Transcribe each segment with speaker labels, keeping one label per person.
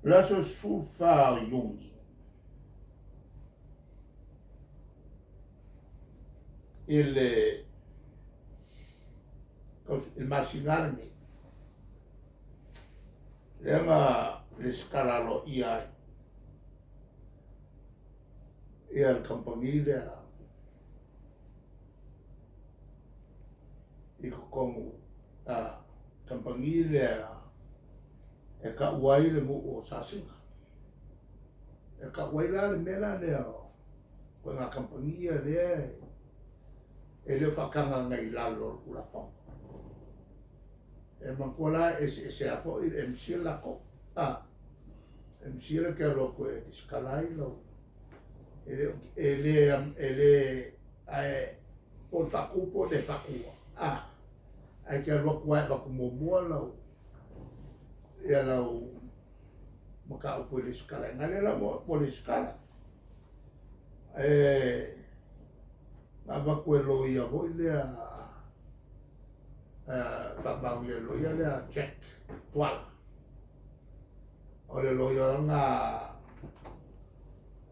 Speaker 1: Le aso 14 o Iuni i le masina lenei, lea na lesitala aloaia ai ia le kamupani lea i totonu a kamupani lea e tau ai le nuu o Sasina. E tau ai la le mea la lea o ituaiga kamupani ia lea e le o faatagaina i lalo o le Tulafono. E manatua la e eseese lava foi le MCIL latou. A, MCIL e te alu atu e lesitala ai lau e le e le e le ae po o le faatu po o le le faatua. A, ae te alu atu lava e avatu muamua lau ia lau mataupu e lesitala ai. Na lea la ua lesitala. E na avatu e loia foi lea faamaonia e loia lea Jack Tuala. O le loia na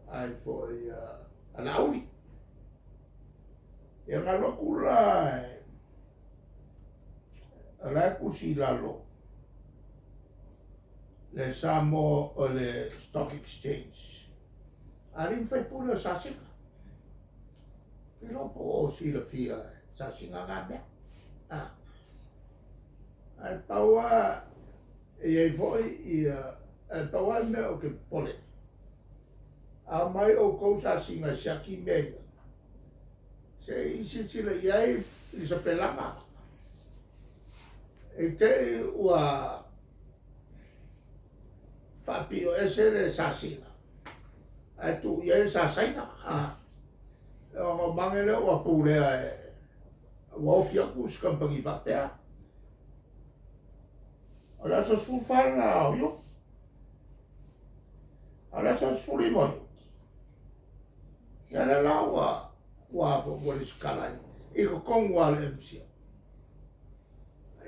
Speaker 1: ai foi a Laauli. Ia na alu atu la o la e tusi i lalo le Samoa o le Stock Exchange. Alii ma faipule o Sasina. Iloa po o silafia e Sasina na mea. Ah. Ae pau lava e i ai foi ia, ae pau lava le mea ou te popole, a omai outou Sasina e siaki mea ia, se i silasila i ai i le sapelaga, i te i ua faapio ese le Sasina ae tuu i ai le Sasaina. Ona o mage lea ua pulea e ua ofi atu se kamupani faapea. O le aso 14 lena o Iuni. A o le aso 15 o Iuni, ia lea la ua ua foi ua lesitala ai i totonu lava o le MCIL.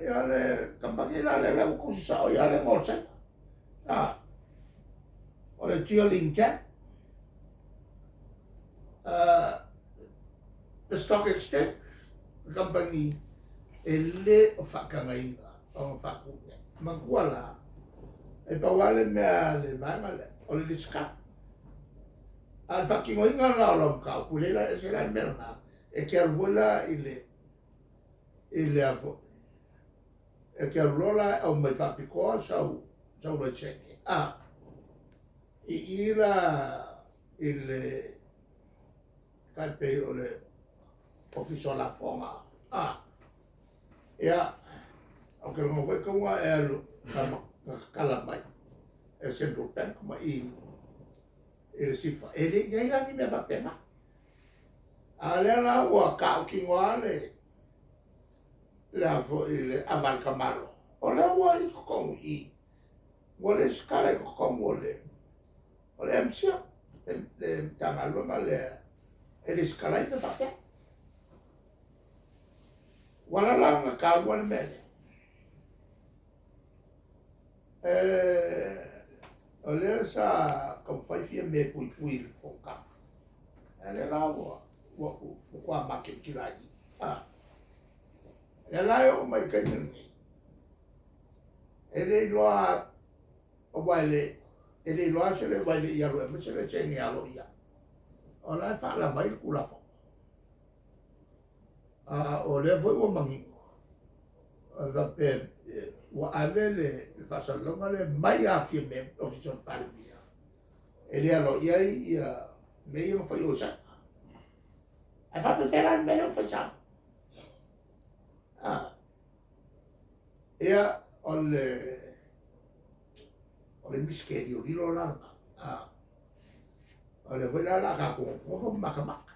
Speaker 1: Ia le kamupani la lea la ua tusi sao ia le igoa o le Saina. A, o le Jia Ling Jan. The Stock Exchange, le kamupani e le o faatagaina ona faatu i ai. Manatua la, e pau lava le mea a le vaega lea, o le lesitala. A o le faatinoina la o lau mataupu, leai la, e ese la le mea lena, e te alu foi la i le, i le a foi, e te alu loa la e aumai faapitoa sau, sau laisene, a, i i la i le tai pei o le Ofisa o Lafoga, a, ia, ou te lagona foi tauga e alu na tatala mai e Central Bank ma i i le SIFA. E le i ai la ni mea faapena. A lea la ua tautino lava le le a foi le ava a le tamaloa, o lea ua i totonu i i, ua lesitala i totonu o le o le MCIL, le Matagaluega lea e lesitala ai mea faapea. Ua ala la ona taua le mea lea. O lea sa taumafai fia mea e puipui i le fonotaga. Ae lea la ua ua matua makilikila ai. Ah. Lea la e oo mai i le taimi lenei, e le iloa aua e le e le iloa se le aua e le i alu e aumai se laisene aloaia. O la e faalava ai le Tulafono. A o lea foi ua manino, e faapea ua ave le faasalalauga lea mai ia Fiame, le Ofisa o le Palemia, e le aloaia ai ia mea ia na fai o i Saina. Ae faapefea la le mea lea ua fai Samoa? Ah. Ia, o le o le misitelio lilo la lena. Ah. O lea foi la o le a tatou nofonofo ma matamata.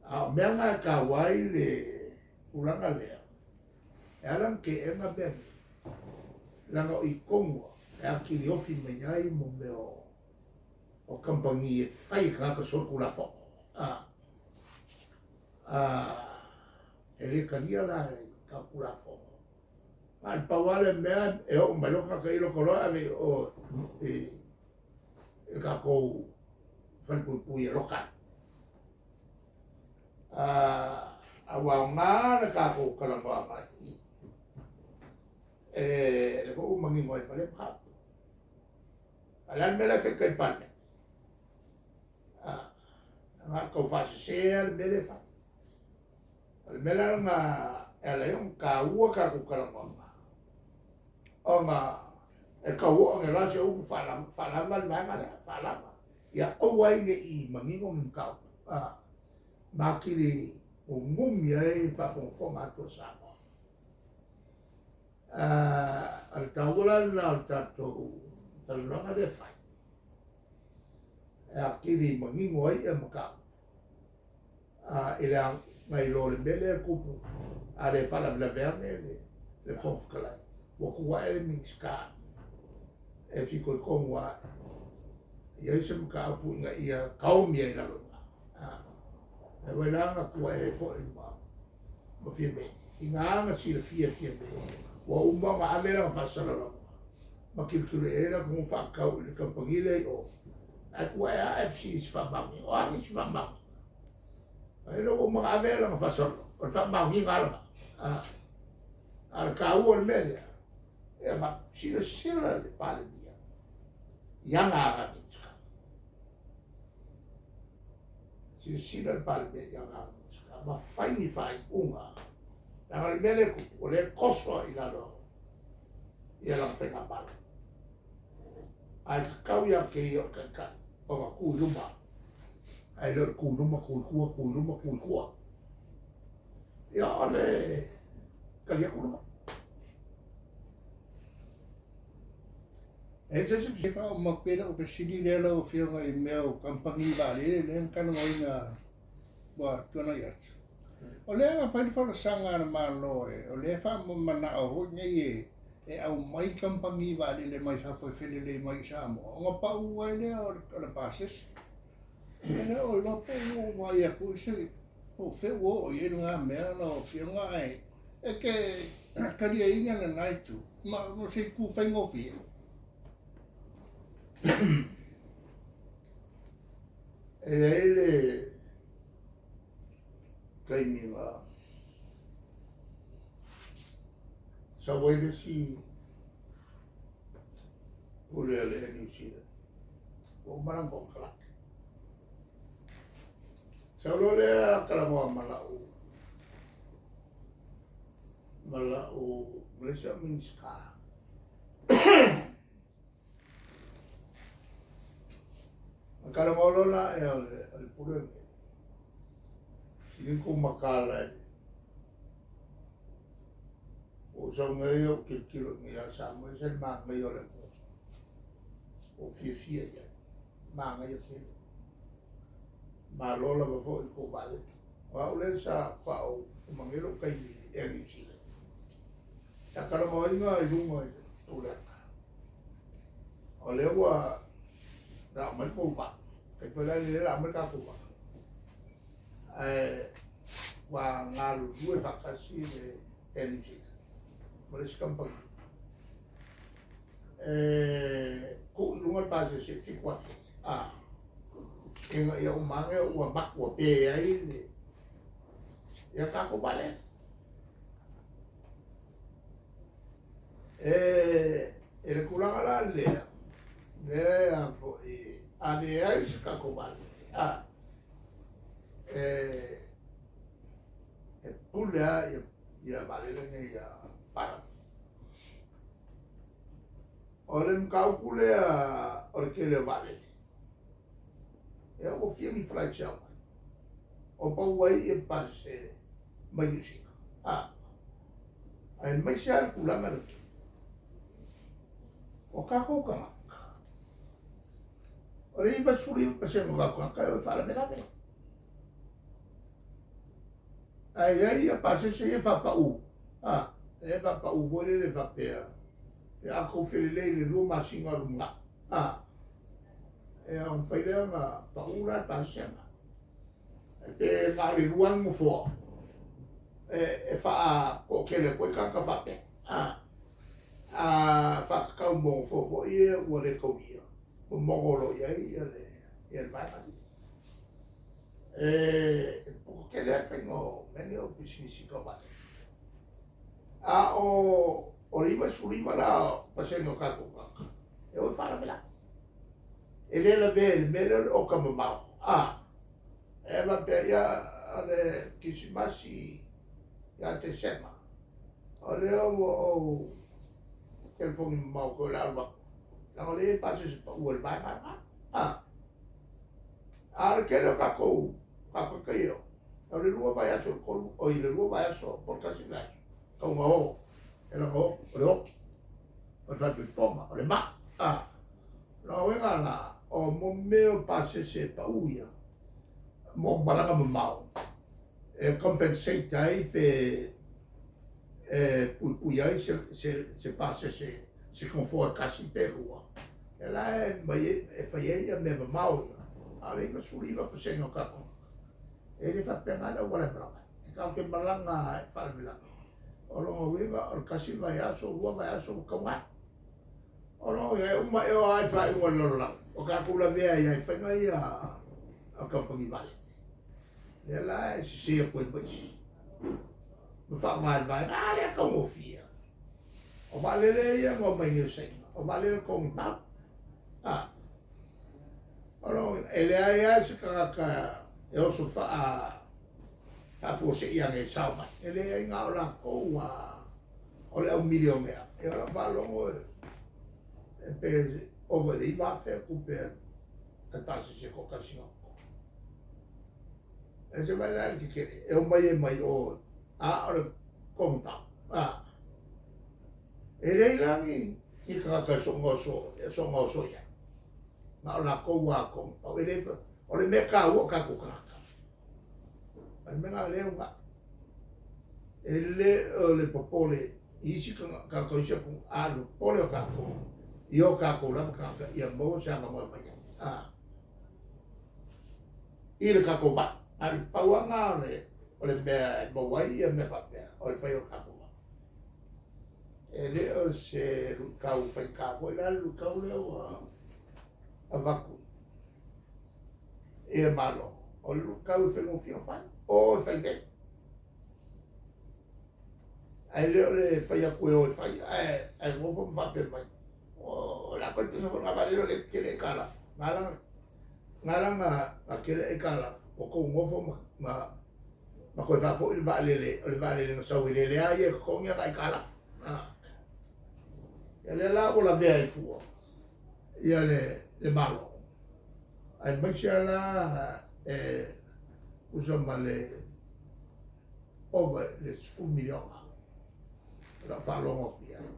Speaker 1: A o mea na e taua ai le tulaga lea, e ala ona teena mea nei, leaga o i tonu lava e atili ofi mai ai mo mea o kamupani e fai e tagata solitulafono. A, a, e le talia la i tau Tulafono. Na o le pau lava le mea e oo mai loa tagata ia loto loa ave i o i le tatou falepuipui e loka ai. A ua aoga le tatou talanoaga i i, e lea foi ua manino ai ma lea mataupu. A o le a le mea la e fai i tai i le Palemene? Na o le taufaasese lava le mea lea e fai. O le mea la lena e ala ai ona taua tatou talanoaga, ona e tau oo ane loa se upu faalava le vaega lea, faalava. Ia aua ai ne i manino ni mataupu ma atili nunumi ai le faafogafoga atu a Samoa. O le taua la lena o le tatou talanoaga lea e fai, e atili manino ai mataupu i le nai lo le mea lea e tupu, a le faalavelave ane le Fofoga Fetalai, ua tu ae le Minisita e fitoitonu lava i ai se mataupu ina ia taomi ai i lalo i ina. Lea foi la na tu ae ai foi ma Fiame, tiga ona silafia e Fiame, ua uma ona ave lana faasalalauga ma tilotilo i ai le atunuu faatatau i le kamupani lea i o, ae tu ae lava ae fesili i se faamaoniga. O a nisi faamaoniga? A lea ua uma ona ave lana faasalalauga, o le faamaoniga lava lena. A o le taua o le mea lea, ia silasila le Palemia i ana aga Minisita. Silasila le Palemia i ana aga Minisita ma fai ni faaiuga, leaga o le mea lea e tupu, o lea e toso i lalo ia lana faigamalo. Ae tatau ia te ia o le Taitai ona tu i luma, ae le o le tu i luma, tu i tua, tu i luma, tu i tua. Ia o le tali atu lena. E i ai se isi
Speaker 2: E faauma atu pea lau fesili lea lau Afioga i mea o kamupani vaalele lea na talanoaina ua tuanai atu. O lea na fai le folasaga a le Malo o lea e faamanao foi nei e aumai kamupani vaalele mai fafo e felelei mai i Samoa ona pau ai lea o le pasese. E le o iloa po ua ou vaai atu i se po o fea ua oo i ai lena mea lau Afioga ae e te taliaina lena itu ma se itu faigofie.
Speaker 1: E i ai le taimi na sau ai le isi pule a le Air New Zealand, ua uma lana konekarate. Sau loa lea talanoa ma lau ma lau ma le isi au Minisita. Na talanoa loa la ea o le pule lenei, sili kou mataala e ua ou sau nei ou tilotilo i inei ia Samoa, e ese le manaia o le atunuu. Ua ou fiafia i ai, manaia tele. Malo lava foi i tou vaalele. O au lea sa faatoa ou uma nei lou taimi i le Air New Zealand. Sa talanoaina i luga i le pulega, o lea ua lau mai le tou vaa, tai foi la lea lau mai le tatou vaa, ae ua galulue faatasi le Air New Zealand ma le isi kamupani e tuu i luga le pasese i 7,000 a ina ia uma ane ua matua pe ai le ia tatou vaalele. E le tulaga la lea, lea foi, a leai se tatou vaalele, a, e pule lava ia vaalele nei a Palagi. O le mataupu lea o le tele o vaalele, ia ua fia ni flights e aumai, o pau ai ia pasese mai Niu Sila, a, aemaise lava le tulaga lenei, o tatou tagata, o le 99% o tatou tagata e o i faalavelave. Ae i ai ia pasese ia faapau, a, e faapau foi lele faapea, e a tou felelei i le 2 masina o lumanai, a, e ona mafai lea ona pau la le pasese lena. Pe na o le 2 lava nofoa e faatoatele atu ai tagata faapea. A. momogo fou foi ia ua le taulia, momogo o lo o i ai le vaega lea. E poto tele lava le faiga o mea nei o pisinisi tau vaalele. A o le 99 la pasene o tatou tagata e o i faalavelave. E le lavea i le mea lea o le oka mamao. A, e faapea, ia, o le Kerisimasi ia Tesema, o lea ua ou telefoni mamao atu ai o le a alu atu, leaga o lea e i ai pasese pau a le vaega lena. A, a o le tele o tatou tagata ia e o, o le lua vaiaso i le tolu, oi le lua vaiaso po o le tasi le vaiaso, tau ina o, e laga o, o le oti, o le faaipoipoga, o le mai. A, o lona uiga la, o mo mea o pasese pau ia, mo malaga mamao, e compensate ai pe e puipui ai se pasese, se nofoa e tasi pe lua, e la e mai e fai ai ia mea mamao ia, a o le 99% o tatou tagata, e le faapena le auala e malaga ai. E tatou te malaga i faalavelave. O lona uiga o le tasi vaiaso, lua vaiaso ua tauga. O lona uiga e uma ea o a i faaiuga o le lalolagi, o tatou lavea ai lava i faiga ia a kamupani vaalele. Lea la e sese atu ai ma isi ma faaaoga e le vaega a lea e taugofie. O vaalele ia na omai nei o Saina, o vaalele totogi pau. A, o lona uiga, e leai lava se tagata e oso faa faafuasei ane e sao mai. E leai na o latou a o le au milionea. E o lau faalogo e pe ova i le 9,000 tupe a le pasese toatasi na totogi. E se vaai la i le tetele e omai ai mai o, a o le totogi pau. A, e leai la ni tagata e soona oso, e soona oso i ai. Na o latou a totogi pau. E le, o le mea taua o tatou tagata. O le mea lena o lea e uunai. E le o le popole i isi tagata o isi atunuu, a o le popole o tatou i o tatou lava tagata ia maua se avanoa e omai ai. A, i le tatou vai. A o le pau lava lena o le mea e maua ai ia mea faapea, o le fai o le tatou vai. E le o se luitau faigata foi la le luitau lea ua avatu i le Malo. O le luitau e faigofie ona fai, o e fai nei. Ae le o le fai atu e o e fai, ae nofo ma faapea mai, o le a toe pisa foi lena vaalele o lea e tetele aitalafu. Na ala na tele aitalafu, ua tou nofo ma toe faafoi le vaalele, o le vaalele na sau e lele lava ia e totogi ana aitalafu. Ia lea la ua lavea ai fua ia le Malo, aemaise lava la e tusa ma le ova i le 10 miliona o lau faalogo atu i ai.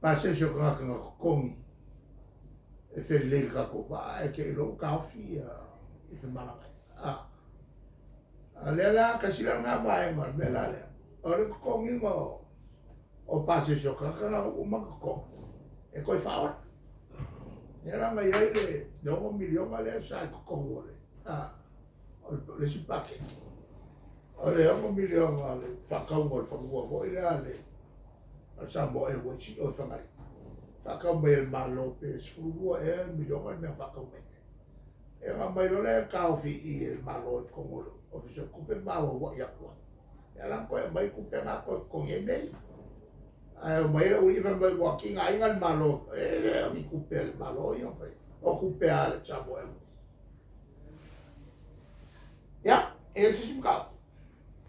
Speaker 1: Pasese o tagata na totogi e felelei i le tatou vaa ae te i loa ua taofi i femalagaaiga. A lea la, tasi la lena vaega o le mea la lea, o le totogiga o pasese o tagata na ua uma ona totogi e toe faaola. Lea la na i ai le 6 miliona lea sa i totonu o le, o le isi paketi. O le 6 miliona o le faatauga o le fanua foi lea a le Samoa Airways i o i Fagalii. Faatau mai e le Malo pe 12 ea miliona le mea faatau mai ai. E ona aumai loa lea e taofi i i e le Malo i totonu o le Ofisa o Tupe ma auauai atu ai. Ia la na toe aumai tupe na toe totogi ai mea ia. Ae omai ai le aualii fai mai ua tigaina le Malo, e le o ni tupe a le Malo ia na fai, o tupe a le Samoa Airways.